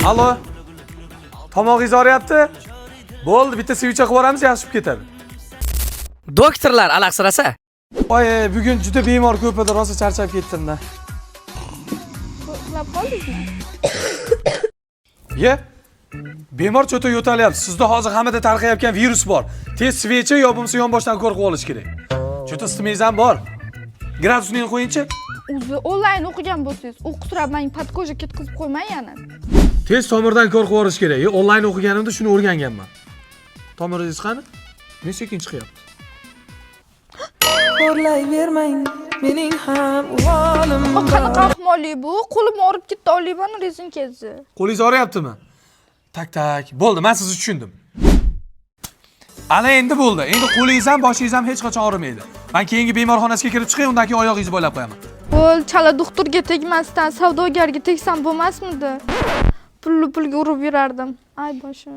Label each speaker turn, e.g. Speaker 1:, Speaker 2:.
Speaker 1: Allo. Tomog'ingiz og'riyapti? Bo'ldi, bitta свеча qilib yuboramiz, yaxshi bo'lib ketadi.
Speaker 2: Doktorlar alahsirasa.
Speaker 1: Voy, bugun juda bemor ko'p edi, rosa charchab ketdim-da.
Speaker 3: Uxlab qoldingizmi?
Speaker 1: Ye. Bemor cho'ta yo'talyapti. Sizda hozir hammada tarqayotgan virus bor. Tez свеча yo bo'lmasa yonboshdan ukol qilib olish kerak. Cho'ta isitmangiz ham bor. Градусник ni qo'yingchi.
Speaker 3: O'zi onlayn o'qigan bo'lsangiz, o'qitirab meni подкожа ketkazib qo'ymang yana.
Speaker 1: Tez tomirdan ukol qilib yuborish kerak. Ye, onlayn o'qiganimda shuni o'rganganman. Tomiringiz qani? Men sekin chiqyapti.
Speaker 4: Xo'rlayvermang, mening ham uvolim.
Speaker 3: O, qanaqa ahmoqlik bu? Qo'lim og'rib ketdi, olayman rezinkasi.
Speaker 1: Qo'lingiz og'riyaptimi? Так, так. Bo'ldi, men sizni tushundim. Ana endi bo'ldi. Endi qo'lingiz ham, boshingiz ham hech qachon og'rimaydi. Men keyingi bemorxonasiga kirib chiqay, undan keyin oyog'ingizni bog'lab qo'yaman.
Speaker 3: Bo'l, chala doktorga tegmasdan savdogarga tegsam bo'lmasmidi? Pulli pulga urib yurardim. Ay, boshim.